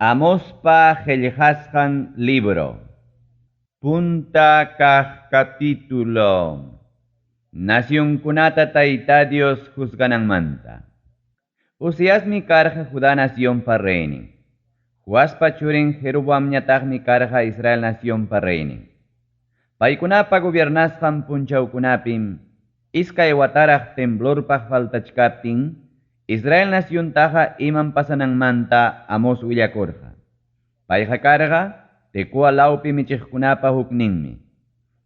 Amospa qellqasqan libro. Punta kaq capítulo. Nacionkunata Tayta Dios juzgananmanta. Uziasmi karqa Judá nacionpa reynin. Joaspa churin Jeroboamñataqmi karqa Israel nacionpa reynin. Paykunapa gobiernasqan punchawkunapim iskay wataraq temblorpaq faltachkaptin Israel naciontaqa imam pasananmanta Amos willakurqa. Payqa karqa Tecoa lawpi michiqkunapa hukninmi.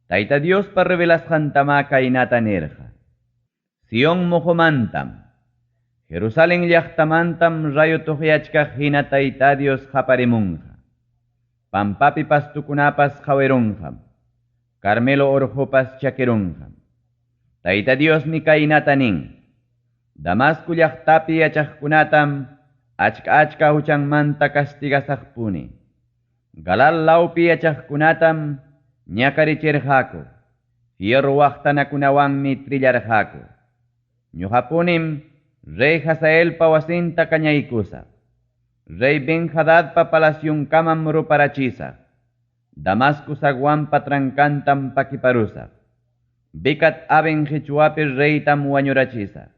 Tayta Diospa revelasqantama kaynata nirqa. Sion moqomantam, Jerusalén llaqtamantam rayo tuqyachkaq hina Tayta Dios qaparimunqa. Pampapi pastukunapas qawirunqam, Carmelo urqupas chakirunqam. Tayta Diosmi kaynata nin. Damasco llaqtapi yachaqkunatam achka achka huchanmanta castigasaqpuni. Galal lawpi yachaqkunatam ñakarichirqaku. Fierro waqtanakunawanmi trillarqaku. Ñuqapunim rey Hazaelpa wasinta kañaykusaq. Rey Ben-Hadadpa palacionkamam ruparachisaq. Damasco zaguanpa trankantam pakiparusaq. Bicat Aven qichwapi reytam wañurachisaq.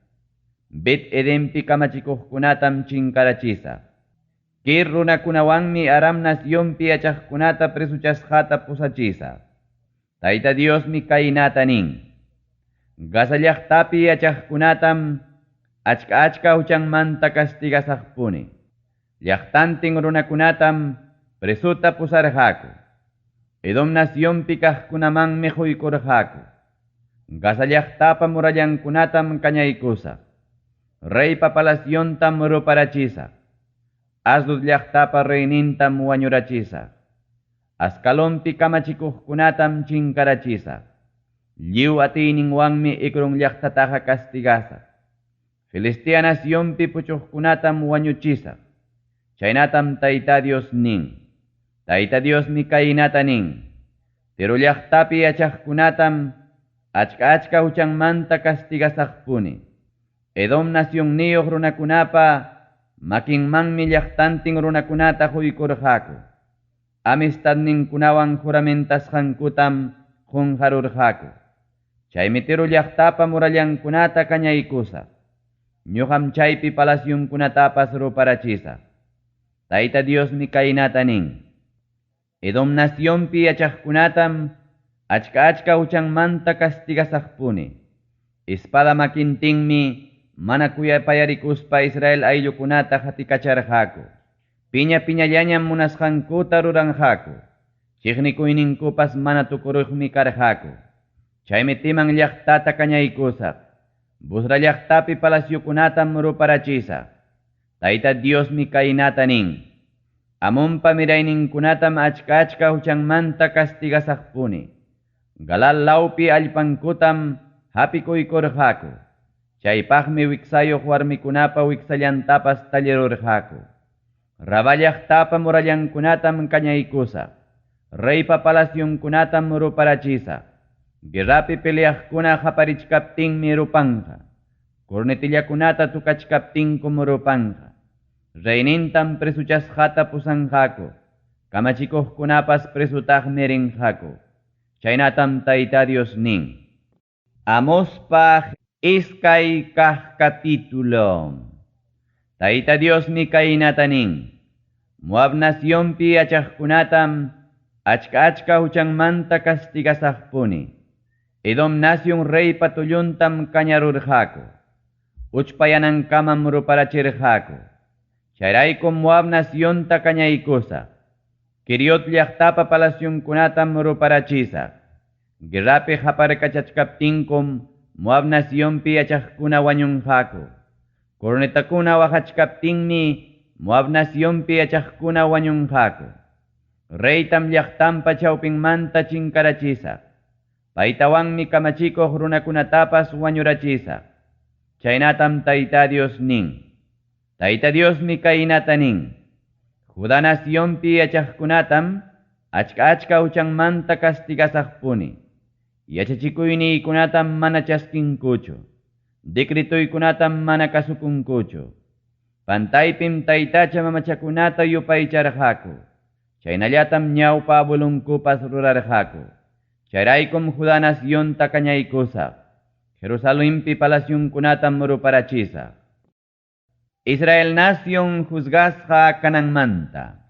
Bet Edenpi kamachikuqkunatam chinkarachisaq. Kir runakunawanmi Aram nacionpi yachaqkunata presuchasqata pusachisaq. Tayta Diosmi kaynata nin. Gaza llaqtapi yachaqkunatam achka achka huchanmanta castigasaqpuni. Llaqtantin runakunatam presuta pusarqaku. Edom nacionpi kaqkunamanmi quykurqaku. Gaza llaqtapa murallankunatam kañaykusaq. Reypa palaciontam ruparachisaq. Asdod llaqtapa reynintam wañurachisaq. Ascalonpi kamachikuqkunatam chinkarachisaq. Lliw atiyninwanmi Ecrón llaqtataqa castigasaq. Filistea nacionpi puchuqkunatam wañuchisaq. Chaynatam Tayta Dios nin. Tayta Diosmi kaynata nin. Tiro llaqtapi yachaqkunatam achka achka huchanmanta castigasaqpuni. Edom nacionniyuq runakunapa makinmanmi llaqtantin runakunata quykurqaku. Amistadninkunawan juramentasqankutam qunqarurqaku. Chaymi Tiro llaqtapa murallankunata kañaykusaq. Ñuqam chaypi palacionkunatapas ruparachisaq. Tayta Diosmi kaynata nin. Edom nacionpi yachaqkunatam achka achka huchanmanta castigasaqpuni. Espada makintinmi mana kuyapayarikuspa Israel ayllukunata hatikacharqaku. Piña piñallañam munasqankuta ruranqaku. Chiqnikuyninkupas mana tukuruqmi karqaku. Chaymi Timan llaqtata kañaykusaq. Busra llaqtapi palaciokunatam ruparachisaq. Tayta Diosmi kaynata nin. Amonpa mirayninkunatam achka achka huchanmanta castigasaqpuni. Galal lawpi allpankutam hapikuykurqaku. Chaypaqmi wiksayuq warmikunapa wiksallantapas tallirurqaku. Rabá llaqtapa murallankunatam kañaykusaq. Reypa palacionkunatam ruparachisaq. Guerrapi peleaqkuna qaparichkaptinmi rupanqa. Cornetillakunata tukachkaptinkum rupanqa. Reynintam presuchasqata pusanqaku. Kamachikuqkunapas presutaqmi rinqaku. Chaynatam Tayta Dios nin. Amospa iskay kaq capítulo. Tayta Diosmi kaynata nin. Moab nacionpi yachaqkunatam achka achka huchanmanta castigasaqpuni. Edom nacion reypa tulluntam kañarurqaku. Uchpayanankamam ruparachirqaku. Chayraykum Moab nacionta kañaykusaq. Keriot llaqtapa palacionkunatam ruparachisaq. Guerrapi qaparkachachkaptinkum Moab nacionpi yachaqkuna wañunqaku. Cornetakuna waqachkaptinmi Moab nacionpi yachaqkuna wañunqaku. Reytam llaqtanpa chawpinmanta chinkarachisaq. Paytawanmi kamachikuq runakunatapas wañurachisaq. Chaynatam Tayta Dios nin. Tayta Diosmi kaynata nin. Judá nacionpi yachaqkunatam achka achka huchanmanta castigasaqpuni. Yachachikuyniykunatam mana chaskinkuchu. Decretuykunatam mana kasukunkuchu. Pantaypim taytacha mamachakunata yupaycharqaku. Chaynallatam ñawpa abuelonkupas rurarqaku. Chayraykum Judá nacionta kañaykusaq. Jerusalempi palacionkunatam ruparachisaq. Israel nación juzgasqa kananmanta.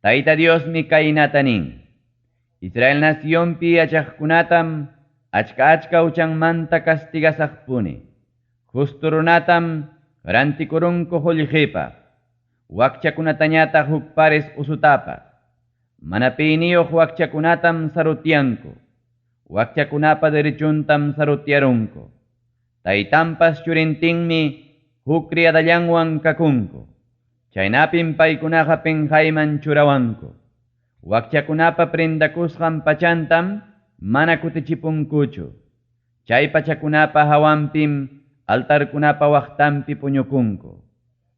Tayta Diosmi kaynata nin. Israel nacionpi yachaqkunatam achka-achka huchanmanta castigasaqpuni. Justo runatam rantikurunku qullqipaq. Wakchakunatañataq huk pares usutapaq. Mana piyniyuq wakchakunatam sarutyanku. Wakchakunapa derechuntam sarutyarunku. Taytanpas churintinmi huk criadallanwan kakunku. Chaynapim paykunaqa penqayman churawanku. Wakchakunapa prendakusqan pachantam mana kutichipunkuchu. Chay pachakunapa hawanpim altarkunapa waqtanpi puñukunku.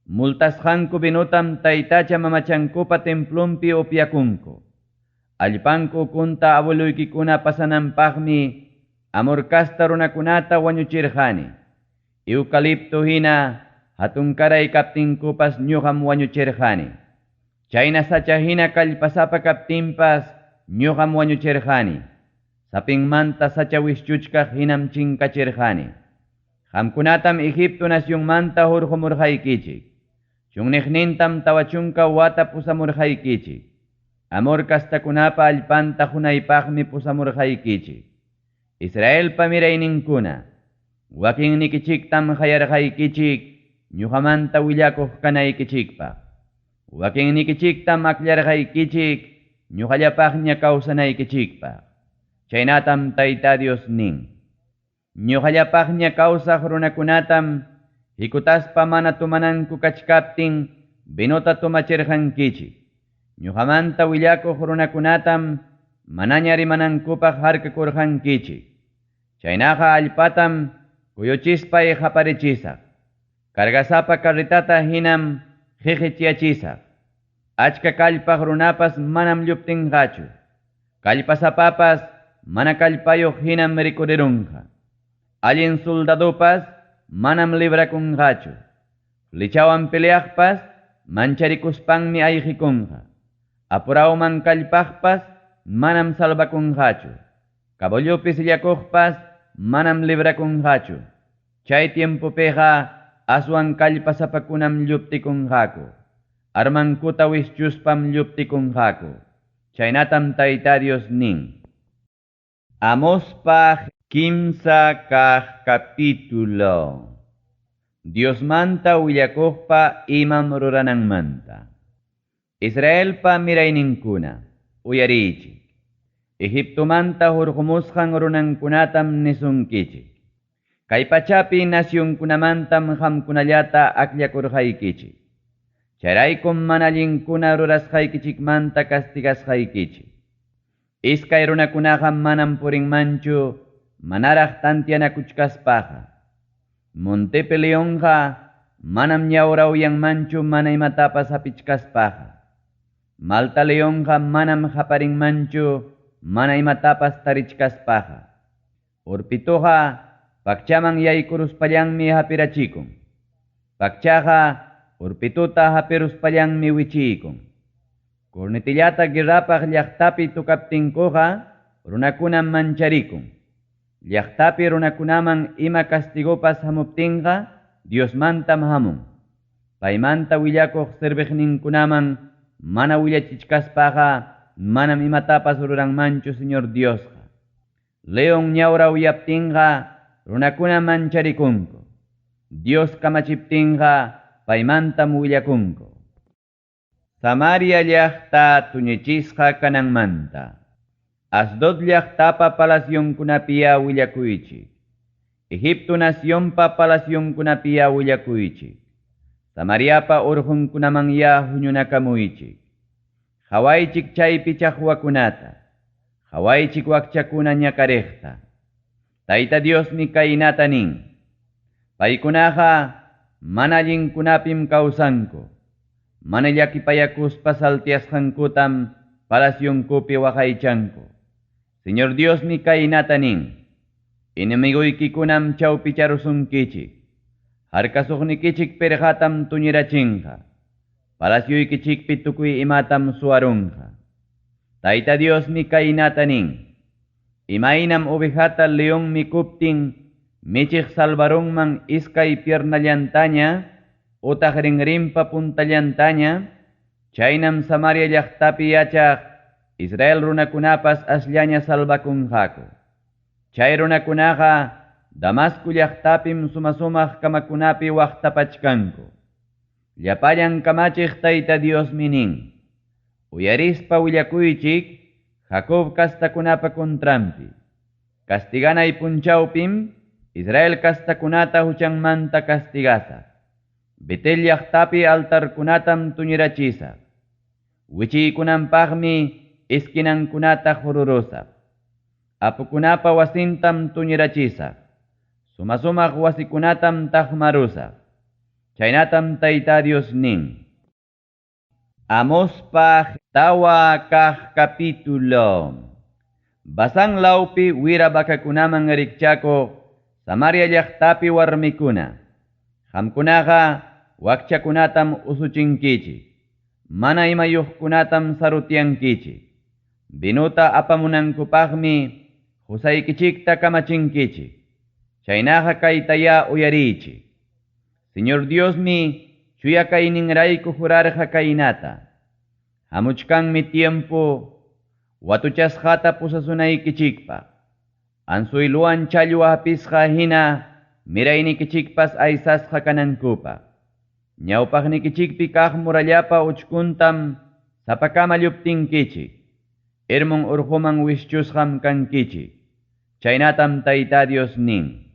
Multasqanku vinutam taytacha mamachankupa templonpi upyakunku. Allpanku ukunta abueloykikuna pasananpaqmi Amor casta runakunata wañuchirqani. Eucalipto hina hatunkaray kaptinkupas ñuqam wañuchirqani. Chayna sacha hina kallpasapa kaptinpas ñuqam wañuchirqani. Sapinmanta sacha wischuchkaq hinam chinkachirqani. Qamkunatam Egipto nacionmanta hurqumurqaykichik. Chunniqnintam 40 wata pusamurqaykichik. Amor kastakunapa allpanta qunaypaqmi pusamurqaykichik. Israelpa mirayninkuna, wakinnikichiktam qayarqaykichik ñuqamanta willakuq kanaykichikpaq. Wakinnikichiktam akllarqaykichik ñuqallapaqña kawsanaykichikpaq. Chaynatam Tayta Dios nin. Ñuqallapaqña kawsaq runakunatam hikutaspa mana tomananku kachkaptin vinota tomachirqankichik. Ñuqamanta willakuq runakunatam manaña rimanankupaq harkakurqankichik. Chaynaqa allpatam kuyuchispay qaparichisaq. Cargasapa carretata hinam qiqityachisaq. Achka kallpaq runapas manam lluptinqachu. Kallpasapapas mana kallpayuq hinam rikurirunqa. Allin soldadopas manam librakunqachu. Flechawan peleaqpas mancharikuspanmi ayqikunqa. Apurawman kallpaqpas manam salvakunqachu. Caballopi sillakuqpas manam librakunqachu. Chay tiempopiqa aswan kallpasapakunam lluptikunqaku. Armankuta wischuspam lluptikunqaku. Chaynatam Tayta Dios nin. Amospa kimsa kaq capítulo. Diosmanta willakuqpa imam rurananmanta. Israelpa mirayninkuna, uyariychik. Egiptomanta hurqumusqan runankunatam nisunkichik. Kay pachapi nacionkunamantam qamkunallata akllakurqaykichik. Chayraykum mana allinkuna rurasqaykichikmanta castigasqaykichik. Iskay runakunaqa manam purinmanchu manaraq tantianakuchkaspaqa. Montepi leonqa manam ñawrawyanmanchu mana imatapas hapichkaspaqa. Malta leonqa manam qaparinmanchu mana imatapas tarichkaspaqa. Urpituqa pakchaman yaykuruspallanmi hapirachikun. Pakchaqa urpituta hapiruspallanmi wichiykun. Cornetillata guerrapaq llaqtapi tukaptinkuqa runakunam mancharikun. Llaqtapi runakunaman ima castigopas hamuptinqa Diosmantam hamun. Paymanta willakuq serviqninkunaman mana willachichkaspaqa manam imatapas ruranmanchu Señor Diosqa. León ñawrawyaptinqa runakuna mancharikunku. Dios kamachiptinqa paymantam willakunku. Samaria llaqta tuñichisqa kananmanta. Asdod llaqtapa palacionkunapiya willakuychik. Egipto nacionpa palacionkunapiya willakuychik. Samariapa urqunkunamanya huñunakamuychik. Qhawaychik chaypi chaqwakunata. Qhawaychik wakchakuna ñakariqta. Tayta Diosmi kaynata nin. Paykunaqa mana allinkunapim kawsanku. Mana llakipayakuspa saltiasqankutam palacionkupi waqaychanku. Señor Diosmi kaynata nin. Enemiguykikunam chawpicharusunkichik. Harkasuqnikichik pirqatam tuñirachinqa. Palacioykichikpi tukuy imatam suwarunqa. Tayta Diosmi kaynata nin: Imaynam ovejata león mikuptin michiq salvarunman iskay piernallantaña utaq rinrinpa puntallantaña, chaynam Samaria llaqtapi yachaq Israel runakunapas asllaña salvakunqaku. Chay runakunaqa Damasco llaqtapim suma-sumaq kamakunapi waqtapachkanku. Llapallan kamachiq Tayta Diosmi nin: Uyarispa willakuychik Jacob kastakunapa contranpi. Castiganay punchawpim Israel kastakunata huchanmanta castigasaq. Betel llaqtapi altarkunatam tuñirachisaq. Wichiykunanpaqmi esquinankunata jururusaq. Apukunapa wasintam tuñirachisaq. Suma-sumaq wasikunatam taqmarusaq. Chaynatam Tayta Dios nin. Amospa tawa kaq capítulo. Basán lawpi wira vacakunaman rikchakuq Samaria llaqtapi warmikuna. Qamkunaqa wakchakunatam usuchinkichik. Mana imayuqkunatam sarutyankichik. Vinuta apamunankupaqmi qusaykichikta kamachinkichik. Chaynaqa kaytayá uyariychik. Señor Diosmi chuya kayninrayku jurarqa kaynata. Hamuchkanmi tiempo watuchasqata pusasunaykichikpaq. Anzueluwan challwa hapisqa hina miraynikichikpas aysasqa kanankupaq. Ñawpaqnikichikpi kaq murallapa uchkuntam sapakama lluptinkichik. Hermon urquman wischusqam kankichik. Chaynatam Tayta Dios nin.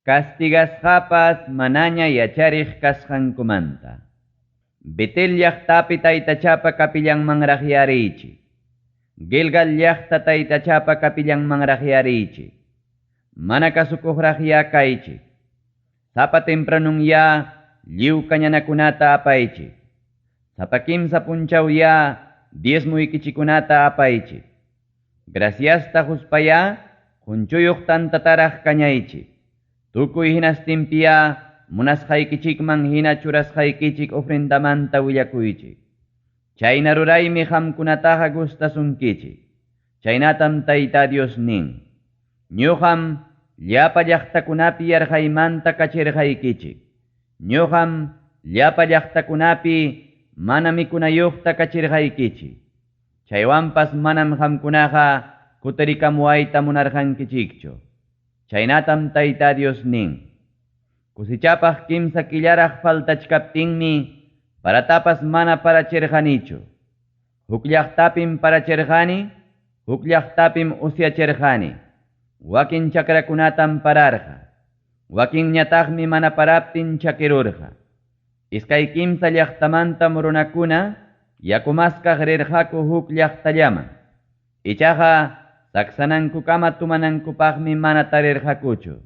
Castigasqapas manaña yachariq kasqankumanta. Betel llaqtapi taytachapa kapillanmanraq yariychik. Gilgal llaqta taytachapa kapillanmanraq yariychik. Mana kasukuqraq kaychik. Sapa tempranunyá lliw kañanakunata apaychik. Sapa kimsa punchawyá diezmuykichikunata apaychik. Graciasta huspayá qunchuyuq tantataraq kañaychik. Tukuy hinastinpiya munasqaykichikman hina churasqaykichik ofrendamanta willakuychik. Chayna ruraymi qamkunataqa gustasunkichik. Chaynatam Tayta Dios nin. Ñuqam llapa llaqtakunapi yarqaymanta kachirqaykichik. Ñuqam llapa llaqtakunapi mana mikunayuqta kachirqaykichik. Chaywanpas manam qamkunaqa kutirikamuwayta munarqankichikchu. Chaynatam Tayta Dios nin. Kusichapaq kimsa killaraq faltachkaptinmi paratapas mana parachirqanichu. Huk llaqtapim parachirqani, huk llaqtapim usyachirqani. Wakin chakrakunatam pararqa. Wakinñataqmi mana paraptin chakirurqa. Iskay kimsa llaqtamantam runakuna yakumaskaq rirqaku huk llaqtallaman. Ichaqa saksanankukama tumanankupaqmi mana tarirqakuchu.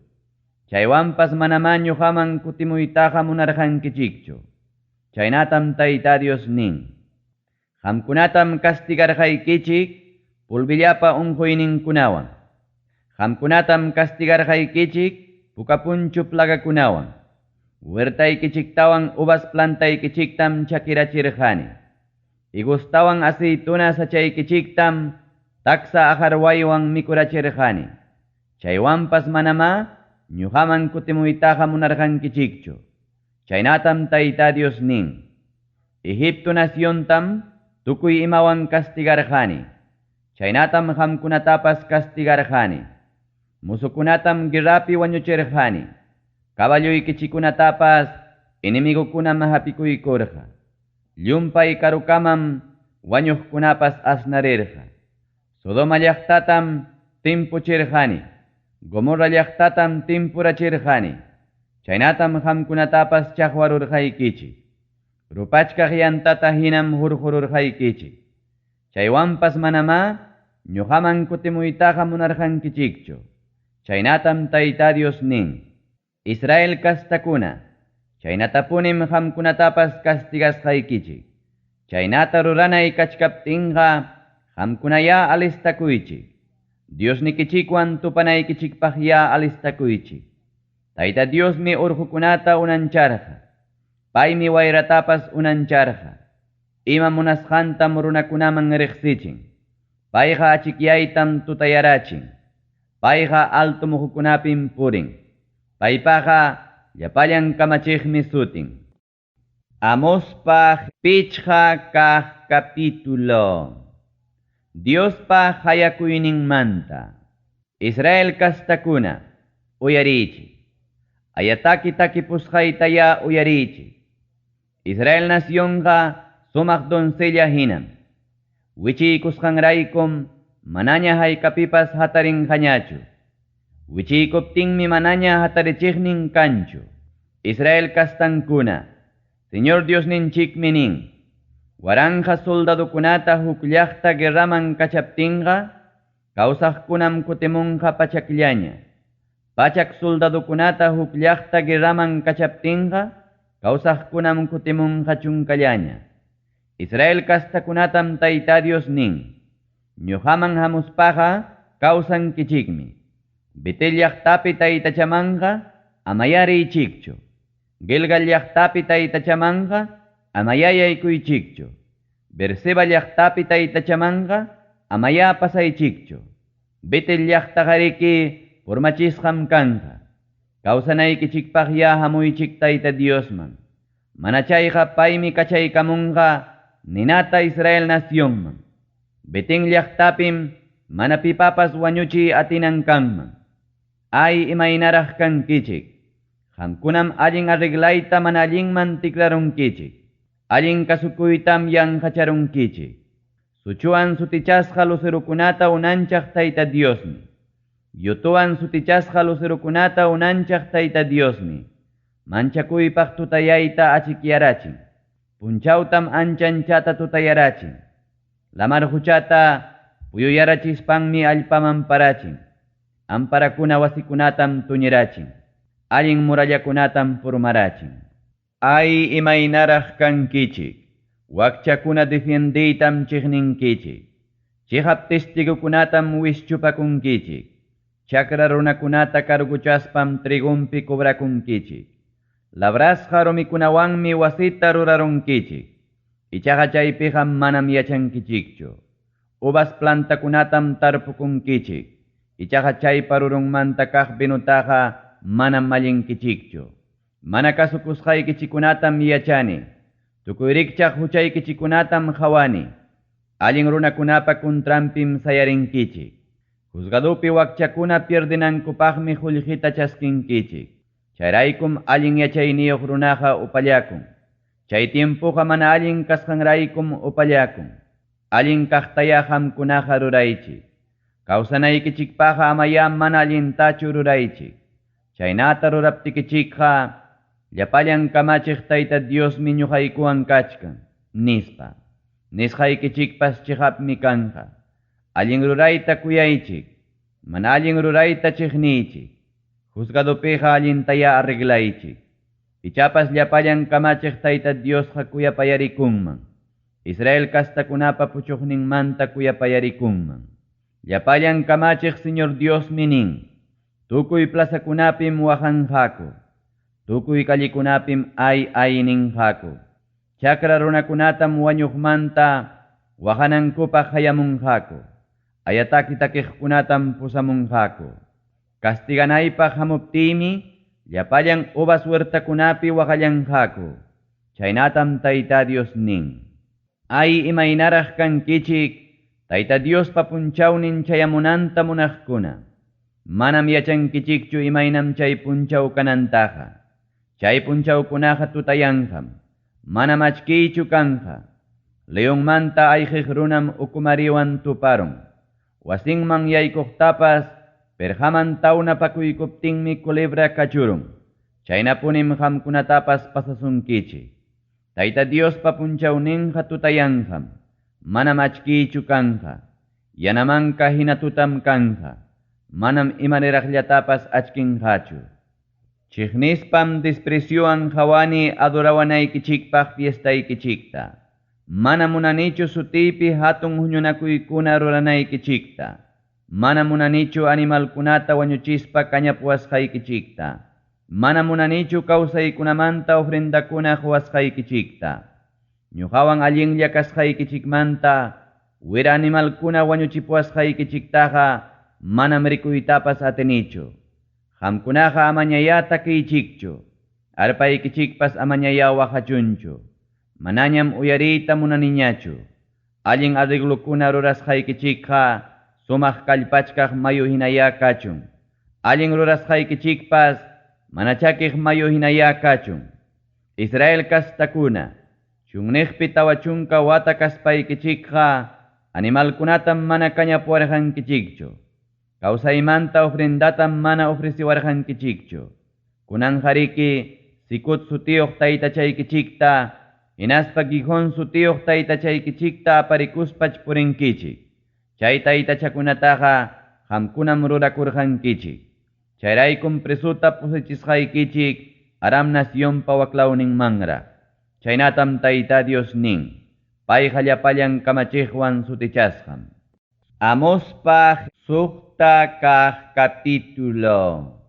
Chaywanpas manamá ñuqaman kutimuytaqa munarqankichikchu. Chaynatam Tayta Dios nin. Qamkunatam castigarqaykichik pulvillapa unquyninkunawan. Qamkunatam castigarqaykichik pukapunchu plagakunawan. Huertaykichiktawan uvas plantaykichiktam chakirachirqani. Higostawan aceituna sachaykichiktam taksa aqarwaywan mikurachirqani. Chaywanpas manamá ñuqaman kutimuytaqa munarqankichikchu. Chaynatam Tayta Dios nin. Egipto naciontam tukuy imawan castigarqani. Chaynatam qamkunatapas castigarqani. Musukunatam guerrapi wañuchirqani. Caballoykichikunatapas enemigukunam hapikuykurqa. Llumpay karukamam wañuqkunapas asnarirqa. Sodoma llaqtatam timpuchirqani. Gomorra llaqtatam timpurachirqani. Chaynatam qamkunatapas chaqwarurqaykichik. Rupachkaq yantata hinam hurqururqaykichik. Chaywanpas manamá ñuqaman kutimuytaqa munarqankichikchu. Chaynatam Tayta Dios nin. Israel kastakuna, chaynatapunim qamkunatapas castigasqaykichik. Chaynata ruranay kachkaptinqa qamkunayá alistakuychik. Diosnikichikwan tupanaykichikpaqyá alistakuychik. Tayta Diosmi urqukunata unancharqa. Paymi wayratapas unancharqa. Ima munasqantam runakunaman riqsichin. Payqa achikyaytam tutayarachin. Payqa alto muhukunapim purin. Paypaqa llapallan kamachiqmi sutin. Amospa pichqa kaq capítulo. Diospa hayakuyninmanta. Israel kastakuna, uyarichik. Ayataki takipusqaytaya uyarichik. Israel nacionqa sumaq doncella hinam. Wichiykusqanraykum manaña haykapipas hatarinqañachu. Wichiykuptinmi manaña hatarichiqnin kanchu. Israel kastankuna, Señor Diosninchikmi nin. Waranja soldadokunata huk llaqta guerraman kachaptinqa, kawsaqkunam kutimunqa pachakllaña. Pachak soldadokunata huk llaqta guerraman kachaptinqa, kawsaqkunam kutimunqa chunkallaña. Israel kastakunatam Tayta Dios nin. Ñuqaman hamuspaqa kawsankichikmi. Betel llaqtapi taytachamanqa amayariychikchu. Gilgal llaqtapi taytachamanqa amayayaykuychikchu. Berseba llaqtapi taytachamanqa amaya pasaychikchu. Betel llaqtaqariki purmachisqam kanqa. Kawsanaykichikpaq ya hamuychik Tayta Diosman. Mana chayqa paymi kachaykamunqa ninata Israel nacionman. Betel llaqtapim mana pipapas wañuchiy atinan kanman. Ay imaynaraq kankichik. Qamkunam allin arreglayta mana allinman tikrarunkichik. Allin kasukuytam yanqacharunkichik. Suchuwan sutichasqa lucerokunata unanchaq Tayta Diosmi. Yutuwan sutichasqa lucerokunata unanchaq Tayta Diosmi. Manchakuypaq tutayayta achikyarachin. Punchawtam anchanchata tutayarachin. Lamar huchata puyuyarachispanmi allpaman parachin. Amparakuna wasikunatam tuñirachin. Allin murallakunatam purmarachin. Ay imaynaraq kankichik. Wakchakuna defiendiytam chiqninkichik. Chiqap testigukunatam wischupakunkichik. Chakra runakunata karguchaspam trigumpi cobrakunkichik. Labrasqa rumikunawanmi wasita rurarunkichik. Ichaqa chaypiqa manam yachankichikchu. Uvas plantakunatam tarpukunkichik. Ichaqa chaypa rurunmanta kaq vinutaqa manam mallinkichikchu. Mana kasukusqaykichikunatam yachani. Tukuy rikchaq huchaykichikunatam qhawani. Allin runakunapa kuntrampim sayarinkichik. Juzgadupi wakchakuna pierdinankupaqmi qullqita chaskinkichik. Chayraykum allin yachayniyuq runaqa upallakun. Chay tiempoqa mana allin kasqanraykum upallakun. Allin kaqtaya qamkunaqa ruraychik. Kawsanaykichikpaqqa amaya mana allintachu ruraychik. Chaynata ruraptikichikqa llapallan kamachiq Tayta Diosmi ñuqaykuwan kachkan, nispa. Nisqaykichikpas chiqapmi kanqa. Allin rurayta kuyaychik, mana allin rurayta chiqniychik. Juzgadopiqa allintaya arreglaychik. Ichapas llapallan kamachiq Tayta Diosqa kuyapayarikunman. Israel kastakunapa puchuqninmanta kuyapayarikunman. Llapallan kamachiq Señor Diosmi nin. Tukuy plazakunapim waqanqaku. Tukuy kallikunapim ay ay ninqaku. Chakra runakunatam wañuqmanta waqanankupaq hayamunqaku. Ayataki takiqkunatam pusamunqaku. Castiganaypaq hamuptiymi llapallan uvas huertakunapi waqallanqaku. Chaynatam Tayta Dios nin. Ay imaynaraq kankichik Tayta Diospa punchawnin chayamunanta munaqkuna. Manam yachankichikchu imaynam chay punchaw kanantaqa. Chay punchawkunaqa tutayanqam. Manam achkiychu kanqa. Leonmanta ayqiq runam ukumariwan tuparun. Wasinman yaykuqtapas perqaman tawnapakuykuptinmi culebra kachurun. Chaynapunim qamkunatapas pasasunkichik. Tayta Diospa punchawninqa tutayanqam. Manam achkiychu kanqa. Yanamanka hina tutam kanqa. Manam imaniraqllatapas achkinqachu. Chiqnispam despreciuwan qhawani adorawanaykichikpaq fiestaykichikta. Mana munanichu sutiypi hatun huñunakuykuna ruranaykichikta. Mana munanichu animalkunata wañuchispa kañapuwasqaykichikta. Manam munanichu kawsaykunamanta ofrendakuna quwasqaykichikta. Ñuqawan allinlla kasqaykichikmanta wira animalkuna wañuchipuwasqaykichiktaqa manam rikuytapas atinichu. Qamkunaqa amañayá takiychikchu, arpaykichikpas amañayá waqachunchu. Manañam uyariyta munaniñachu. Allin arreglokuna rurasqaykichikqa sumaq kallpachkaq mayu hinayá kachun. Allin rurasqaykichikpas mana chakiq mayu hinayá kachun. Israel kastakuna, chunniqpi 40 wata kaspaykichikqa animalkunatam mana kañapuwarqankichikchu. Kawsaymanta ofrendatam mana ofreciwarqankichikchu. Kunanqariki Sicut sutiyuq taytachaykichikta, hinaspa Gijón sutiyuq taytachaykichikta aparikuspach purinkichik. Chay taytachakunataqa qamkunam rurakurqankichik. Chayraykum presuta pusachisqaykichik Aram nacionpa waklawninmanraq. Chaynatam Tayta Dios nin. Payqa llapallan kamachiqwan sutichasqam. Amospa 6 kaq capítulo.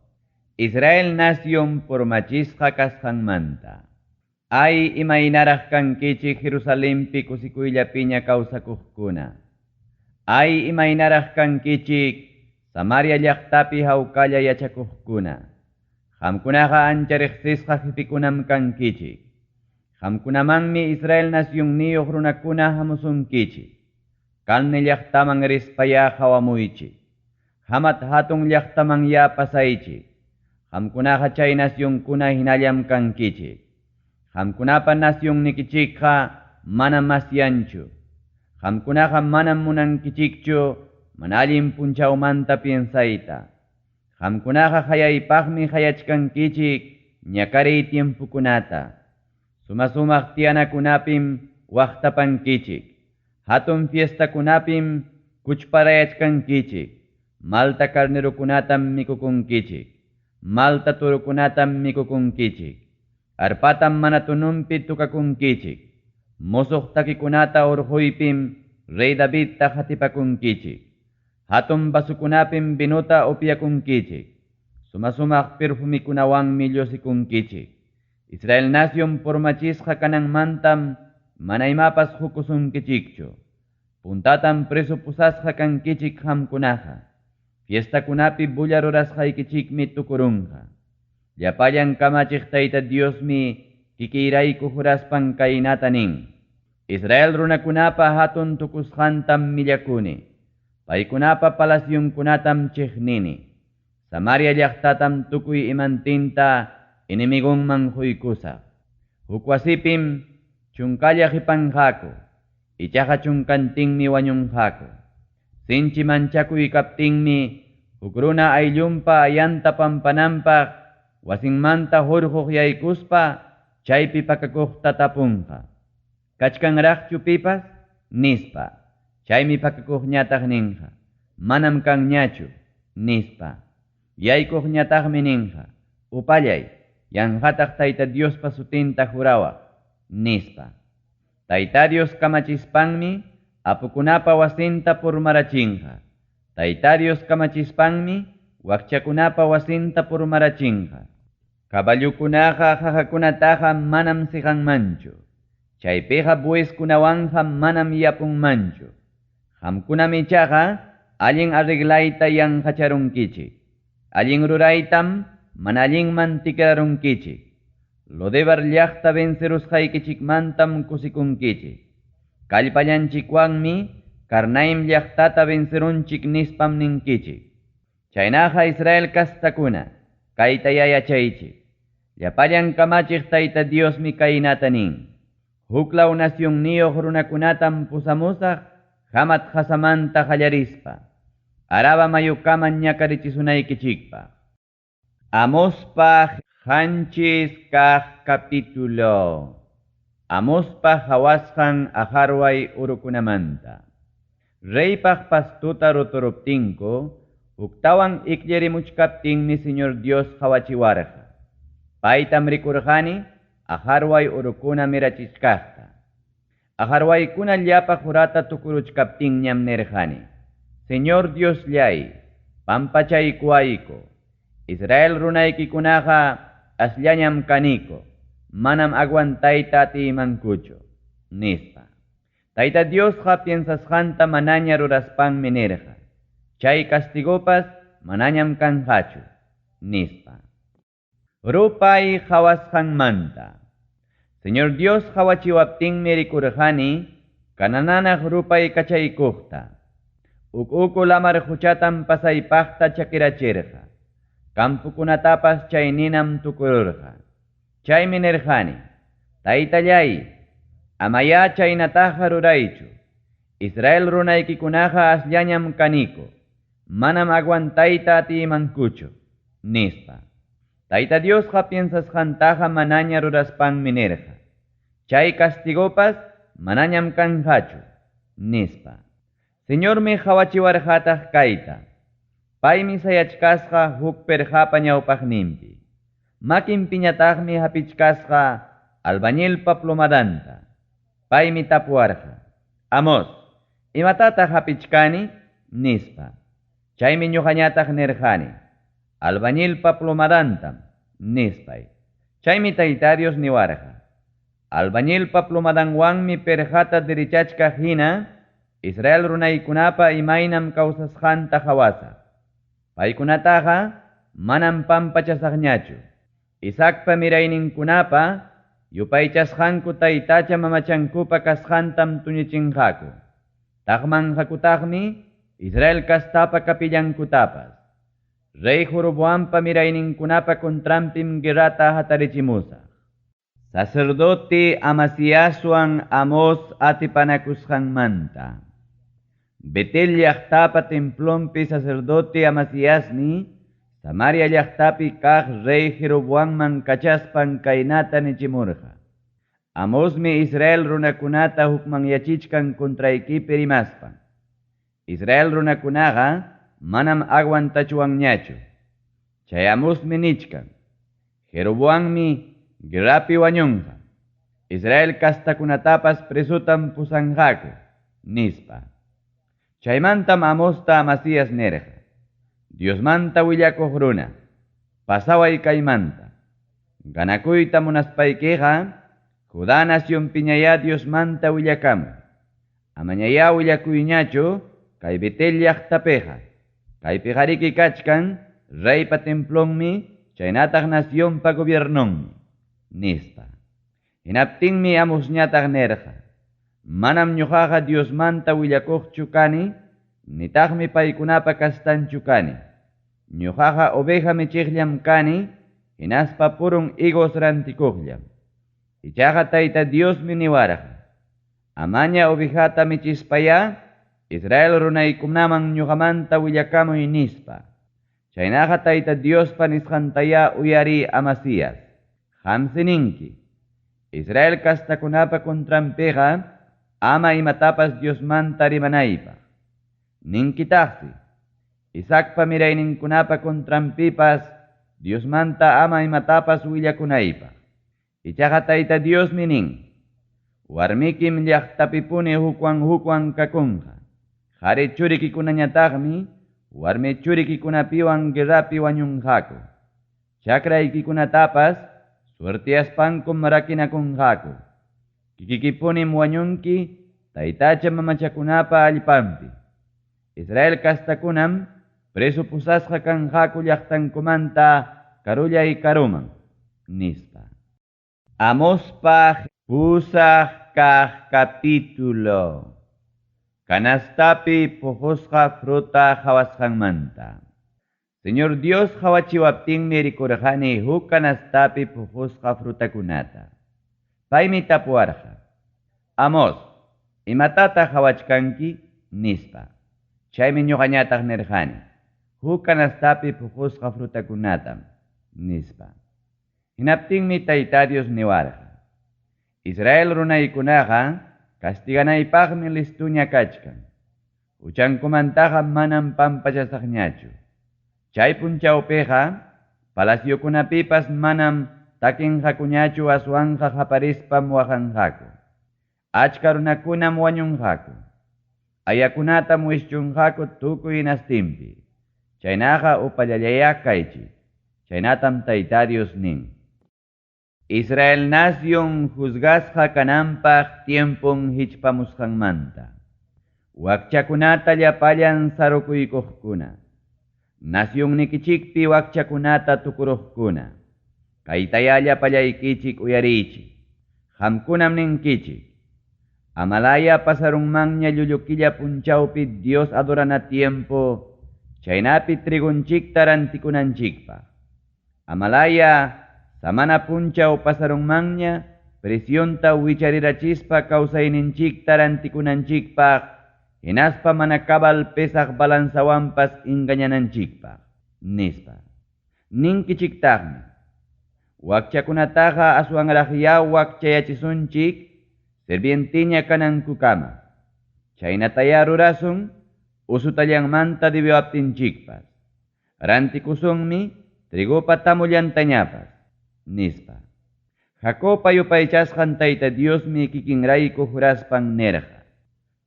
Israel nación purmachisqa kasqanmanta. Ay imaynaraq kankichik Jerusalempi kusikuyllapiña kawsakuqkuna. Ay imaynaraq kankichik Samaria llaqtapi hawkalla yachakuqkuna. Qamkunaqa ancha riqsisqa jipikunam kankichik. Qamkunamanmi Israel nacionniyuq runakuna hamusunkichik. Calne llaqtaman rispayá qhawamuychik. Hamat hatun llaqtaman ya pasaychik. Qamkunaqa chay nacionkuna hinallam kankichik. Qamkunapa nacionnikichikqa manam masyanchu. Qamkunaqa manam munankichikchu mana allin punchawmanta piensayta. Qamkunaqa hayaypaqmi hayachkankichik ñakariy tiempukunata. Suma-sumaq tiyanakunapim waqtapankichik. Hatun fiestakunapim kuchparayachkankichik. Malta carnerokunatam mikukunkichik. Malta turukunatam mikukunkichik. Arpatam mana tunumpi tukakunkichik. Musuq takikunata urquypim Rey Davidta hatipakunkichik. Hatun vasukunapim vinuta upyakunkichik. Suma-sumaq perfumikunawanmi llusikunkichik. Israel nación purmachisqa kananmantam mana imapas hukusunkichikchu. Puntatam preso pusasqa kankichik qamkunaqa. Fiestakunapi bulla rurasqaykichikmi tukurunqa. Llapallan kamachiq Tayta Diosmi kikiyrayku juraspan kaynata nin. Israel runakunapa hatun tukusqantam millakuni. Paykunapa palasyunkunatam chiqnini. Samaria llaqtatam tukuy imantinta enemigunman huykusaq. Huk wasipim chunkalla qipanqaku. Ichaqa chunkantinmi wañunqaku. Sinchi manchakuy kaptinmi huk runa ayllunpa ayanta pampananpaq wasinmanta hurquq yaykuspa chaypi pakakuqta tapunqa. Kachkanraqchu pipas? Nispa. Chaymi pakakuqñataq ninqa. Manam kanñachu, nispa. Yaykuqñataqmi ninqa. Upallay, yanqataq Tayta Diospa sutinta jurawaq, nispa. Tayta Dios kamachispanmi apukunapa wasinta purmarachinqa. Tayta Dios kamachispanmi wakchakunapa wasinta purmarachinqa. Caballukunaqa qaqakunataqa manam siqanmanchu. Chaypiqa bueskunawanqa manam yapunmanchu. Qamkunam ichaqa allin arreglayta yanqacharunkichik. Allin ruraytam mana allinman tikrarunkichik. Lodebar llaqta vencerusqaykichikmantam kusikunkichik. Kallpallanchikwanmi Karnaim llaqtata vencerunchik nispam ninkichik. Chaynaqa Israel kastakuna, kayta yachaychik. Llapallan kamachiq Tayta Diosmi kaynata nin. Huklaw nacionniyuq runakunatam pusamusaq Hamat qasamanta qallarispa. Araba mayukaman ñakarichisunaykichikpaq. Amospa 7 kaq capítulo. Amospa hawasqan aqharway urukunamanta. Reypaq pastuta ruturuptinku, huktawan ikllarimuchkaptinmi Señor Dios hawachiwarqa. Paytam rikurqani aqharway urukuna mirachichkaqta. Aqharwaykuna llapa qurata tukuruchkaptinñam nirqani. Señor Diosllay, pampachaykuwayku. Israel runaykikunaqa asllañam kaniku, manam aguantayta atiymankuchu, nispa. Tayta Diosqa piensasqanta manaña ruraspanmi nirqa, chay castigopas manañam kanqachu, nispa. Rupay qawasqanmanta. Señor Dios qawachiwaptinmi rikurqani kanananaq rupay kachaykuqta. Uk uku lamar quchatam pasaypaqta chakirachirqa. Campokunatapas chayninam tukururqa. Chaymi nirqani, Taytallay, amayá chaynataqa ruraychu. Israel runaykikunaqa asllañam kaniku, manam aguantayta atiymankuchu, nispa. Tayta Diosqa piensasqantaqa manaña ruraspanmi nirqa. Chay castigopas manañam kanqachu, nispa. Señormi qawachiwarqataq kayta. Paymi sayachkasqa huk perqapa ñawpaqninpi. Makinpiñataqmi hapichkasqa albañilpa plomadanta. Paymi tapuwarqa, Amos, imatataq hapichkani? Nispa. Chaymi ñuqañataq nirqani, albañilpa plomadantam, nispay. Chaymi Tayta Dios niwarqa, albañilpa plomadanwanmi perqata derechachkaq hina Israel runaykunapa imaynam kawsasqanta qawasaq. Paykunataqa manam pampachasaqñachu. Isaacpa mirayninkunapa yupaychasqanku taytacha mamachankupa kasqantam tuñichinqaku. Taqmanqakutaqmi Israel kastapa kapillankutapas. Rey Jeroboampa mirayninkunapa contranpim guerrata hatarichimusaq. Sacerdote Amasiaswan Amos atipanakusqanmanta. Betel llaqtapa templonpi sacerdote Amasiasmi Samaria llaqtapi kaq rey Jeroboamman kachaspan kaynata nichimurqa. Amosmi Israel runakunata hukmanyachichkan contraykipi rimaspan. Israel runakunaqa manam aguantachuwanñachu. Chay Amosmi nichkan. Jeroboammi guerrapi wañunqa. Israel kastakunatapas presutam pusanqaku, nispa. Chaymantam Amosta Amasías nirqa. Diosmanta willakuq runa, pasaway kaymanta. Ganakuyta munaspaykiqa, Judá nacionpiñayá Diosmanta willakamuy. Amañayá willakuyñachu kay Betel llaqtapiqa. Kaypiqariki kachkan reypa templonmi chaynataq nacionpa gobiernonmi, nispa. Hinaptinmi Amosñataq nirqa, manam ñuqaqa Diosmanta willakuqchu kani, nitaqmi paykunapa kastanchu kani. Ñuqaqa oveja michiqllam kani, hinaspa purun higos rantikuqllam. Ichaqa Tayta Diosmi niwarqa, amaña ovejata michispayá, Israel runaykunaman ñuqamanta willakamuy nispa. Chaynaqa Tayta Diospa nisqantayá uyari Amasías. Qamsi ninki, Israel kastakunapa contranpiqa ama imatapas Diosmanta rimanaypaq. Ninkitaqsi, Isaacpa mirayninkunapa contranpipas Diosmanta ama imatapas willakunaypaq. Ichaqa Tayta Diosmi nin, warmikim llaqtapipuni hukwan hukwan kakunqa. Qhari churikikunañataqmi warmi churikikunapiwan guerrapi wañunqaku. Chakraykikunatapas suertiaspankum rakinakunqaku. Kikikipunim wañunki taytacha mamachakunapa allpanpi. Israel kastakunam preso pusasqa kanqaku llaqtankumanta karullay karuman, nispa. Amospa pusaq kaq capítulo. Canastapi puqusqa fruta qawasqanmanta. Señor Dios qawachiwaptinmi rikurqani huk canastapi puqusqa frutakunata. Paymi tapuwarqa, Amos, imatataq qawachkanki? Nispa. Chaymi ñuqañataq nirqani, huk canastapi puqusqa frutakunatam, nispa. Hinaptinmi Tayta Dios niwarqa, Israel runaykunaqa castiganaypaqmi listuña kachkan. Huchankumantaqa manam pampachasaqñachu. Chay punchawpiqa palaciokunapipas manam takinqakuñachu aswanqa qaparispam waqanqaku. Achka runakunam wañunqaku. Ayakunatam wischunqaku tukuy hinastinpi. Chaynaqa upallallayá kaychik. Chaynatam Tayta Dios nin. Israel nacion juzgasqa kananpaq tiempon hichpamusqanmanta. Wakchakunata llapallan sarukuykuqkuna. Nacionnikichikpi wakchakunata tukuruqkuna. Kaytayá llapallaykichik uyariychik. Qamkunam ninkichik. Amalaya pasarunmanña llullu killa punchawpi Dios adorana tiempo, chaynapi trigunchikta rantikunanchikpaq. Amalaya samana punchaw pasarunmanña presionta wicharirachispa kawsayninchikta rantikunanchikpaq, hinaspa mana cabal pesaq balanzawanpas engañananchikpaq, nispa. Ninkichiktaqmi. Wakchakunataqa aswanraqyá wakchayachisunchik, sirvientiña kanankukama. Chaynatayá rurasun, usutallanmanta debiwaptinchikpas. Rantikusunmi trigupa tamullantañapas, nispa. Jacobpa yupaychasqan Tayta Diosmi kikinrayku juraspan nirqa.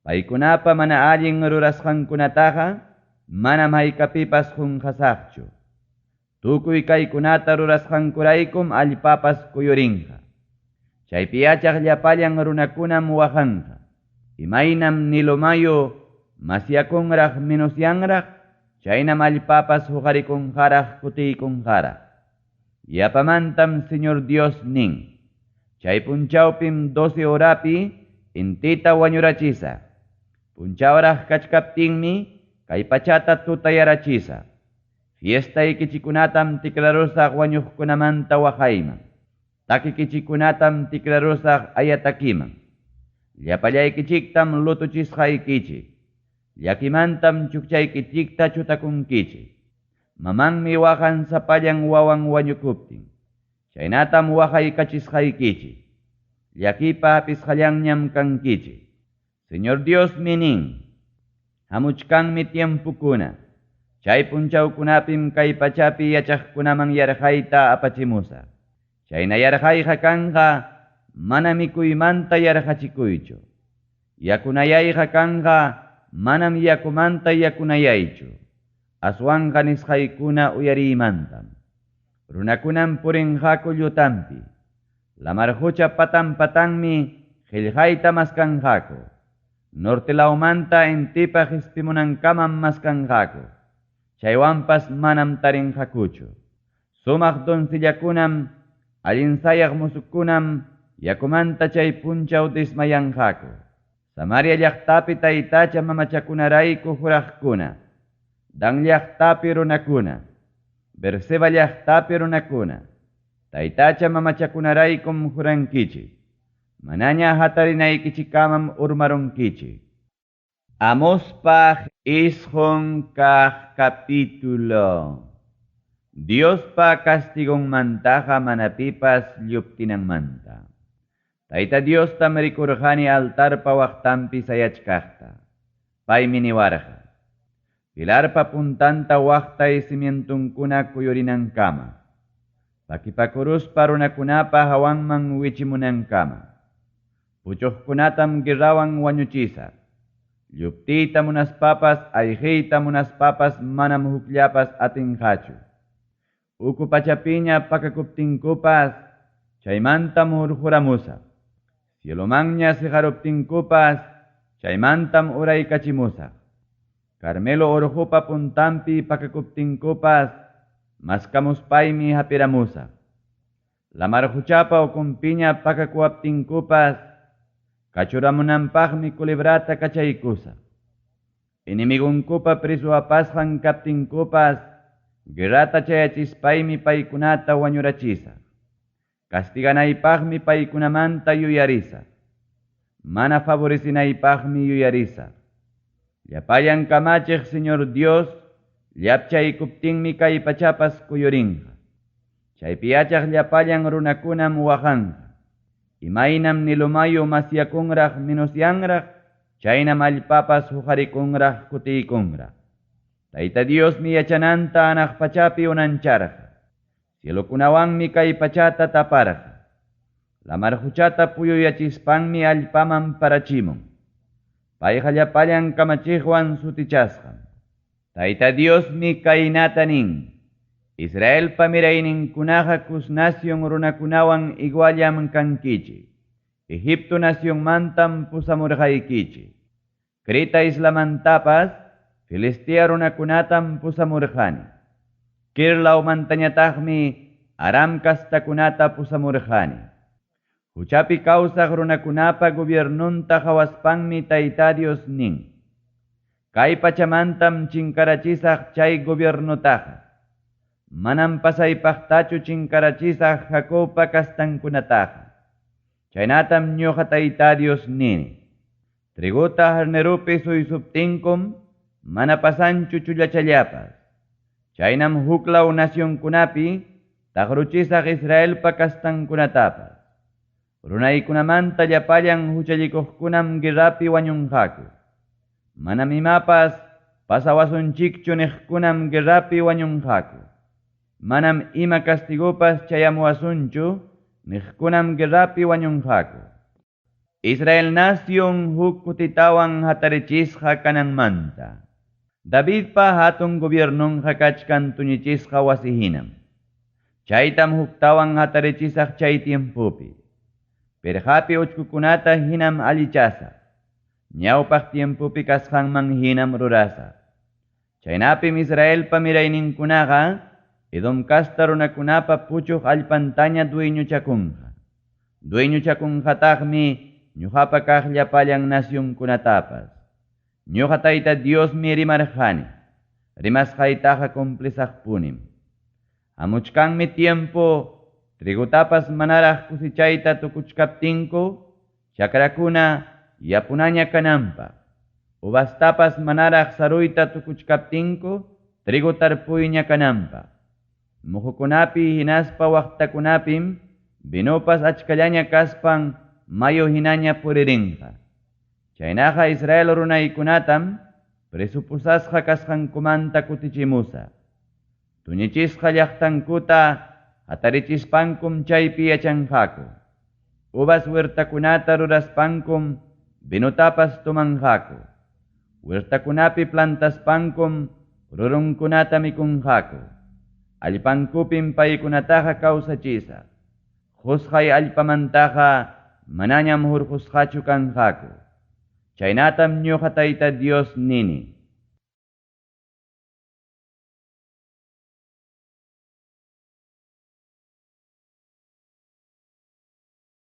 Paykunapa mana allin rurasqankunataqa manam haykapipas qunqasaqchu. Tukuy kaykunata rurasqankuraykum allpapas kuyurinqa. Chaypi yachaq llapallan runakunam waqanqa. Imaynam Nilo mayu masyakunraq menosyanraq, chaynam allpapas huqarikunqaraq kutiykunqaraq. Yapamantam Señor Dios nin. Chay punchawpim 12 horapi intita wañurachisaq. Punchawraq kachkaptinmi kay pachata tutayarachisaq. Fiestaykichikunatam tikrarusaq wañuqkunamanta waqayman. Takikichikunatam tikrarusaq ayatakiman. Llapallaykichiktam lutuchisqaykichik. Llakimantam chukchaykichikta chutakunkichik. Mamanmi waqan sapallan wawan wañukuptin. Chaynatam waqaykachisqaykichik. Llakipa hapisqallanñam kankichik. Señor Diosmi nin. Hamuchkanmi tiempukuna. Chay punchawkunapim kay pachapi yachaqkunaman yarqayta apachimusaq. Chayna yarqayqa kanqa mana mikuymanta yarqachikuychu. Yakunayayqa kanqa manam yakumanta yakunayaychu. Aswanqa nisqaykuna uyariymantam. Runakunam purinqaku llutampi. Lamar qucha patan patanmi qillqayta maskanqaku. Norte lawmanta intipa qispimunankamam maskanqaku. Chaywanpas manam tarinqakuchu. Sumaq doncellakunam, allin sayaq musukunam, yakumanta chay punchaw desmayanqaku. Samaria llaqtapi taytacha mamachakunarayku juraqkuna. Dan llaqtapi runakuna. Berseba llaqtapi runakuna. Taytacha mamachakunaraykum jurankichik. Manaña hatarinaykichikamam urmarunkichik. Amospaq isqun kaq capítulo. Diospa castigonmantaqa mana pipas lluptinanmanta. Tayta Diostam rikurqani altarpa waqtanpi sayachkaqta. Paymi niwarqa. Pilarpa puntanta waqtay cimientunkuna kuyurinankama. Pakipakuruspa runakunapa hawanman wichimunankama. Puchuqkunatam guerrawan wañuchisaq. Lluptiyta munaspapas, ayqiyta munaspapas manam hukllapas atinqachu. Uku pachapiña pakakuptinkupas, chaymantam hurquramusaq. Cielomanña siqaruptinkupas, chaymantam uraykachimusaq. Carmelo urqupa puntanpi pakakuptinkupas, maskamuspaymi hapiramusaq. Lamar quchapa ukunpiña pakakuwaptinkupas, kachuramunanpaqmi culebrata kachaykusaq. Enemigunkupa preso apasqan kaptinkupas, guerrata chayachispaymi paykunata wañurachisaq. Castiganaypaqmi paykunamanta yuyarisaq. Mana favorecinaypaqmi yuyarisaq. Llapallan kamachiq Señor Dios, llapchaykuptinmi kay pachapas kuyurinqa. Chaypi yachaq llapallan runakunam waqanqa. Imaynam Nilo mayu masyakunraq menosyanraq, chaynam allpapas huqarikunraq kutiykunraq. Tayta Diosmi yachananta anaq pachapi unancharqa. Cielokunawanmi kay pachata taparqa. Lamar quchata puyuyachispanmi allpaman parachimun. Payqa llapallan kamachiqwan sutichasqam. Tayta Diosmi kaynata nin. Israelpa mirayninkunaqa Cus nacion runakunawan iguallam kankichik. Egipto nacionmantam pusamurqaykichik. Creta islamantapas Filistea runakunatam pusamurqani. Kir lawmantañataqmi Aram kastakunata pusamurqani. Huchapi kawsaq runakunapa gobiernonta qawaspanmi Tayta Dios nin: Kay pachamantam chinkarachisaq chay gobiernotaqa. Manam pasaypaqtachu chinkarachisaq Jacobpa kastankunataqa. Chaynatam ñuqa Tayta Dios nini. Trigota harnerupi suysuptinkum mana pasanchu chullachallapas. Chaynam huklaw nacionkunapi taqruchisaq Israelpa kastankunatapas. Runaykunamanta llapallan huchallikuqkunam guerrapi wañunqaku. Manam imapas pasawasunchikchu niqkunam guerrapi wañunqaku. Manam ima castigopas chayamuwasunchu niqkunam guerrapi wañunqaku. Israel nación huk kutitawan hatarichisqa kananmanta. Davidpa hatun gobiernonqa kachkan tuñichisqa wasihinam. Chaytam huktawan hatarichisaq chay tiempopi. Pirqapi uchkukunata hinam allichasaq. Ñawpaq tiempopi kasqanman hinam rurasaq. Chaynapim Israelpa mirayninkunaqa Edom kasta runakunapa puchuq allpantaña dueñochakunqa. Dueñochakunqataqmi ñuqapa kaq llapallan nacionkunatapas. Ñuqa Tayta Diosmi rimarqani. Rimasqaytaqa cumplisaqpunim. Hamuchkanmi tiempo trigutapas manaraq cosechayta tukuchkaptinku, chakrakuna yapunaña kananpaq. Uvastapas manaraq saruyta tukuchkaptinku, trigo tarpuyña kananpaq. Muhukunapi hinaspa waqtakunapim vinopas achkallaña kaspan mayu hinaña puririnqa. Chaynaqa Israel runaykunatam presupusasqa kasqankumanta kutichimusaq. Tuñichisqa llaqtankuta hatarichispankum chaypi yachanqaku. Uvas huertakunata ruraspankum vinotapas tomanqaku. Huertakunapi plantaspankum rurunkunata mikunqaku. Allpankupim paykunataqa kawsachisaq. Qusqay allpamantaqa manañam hurqusqachu kanqaku. Chaynatam ñuqa Tayta Dios nini.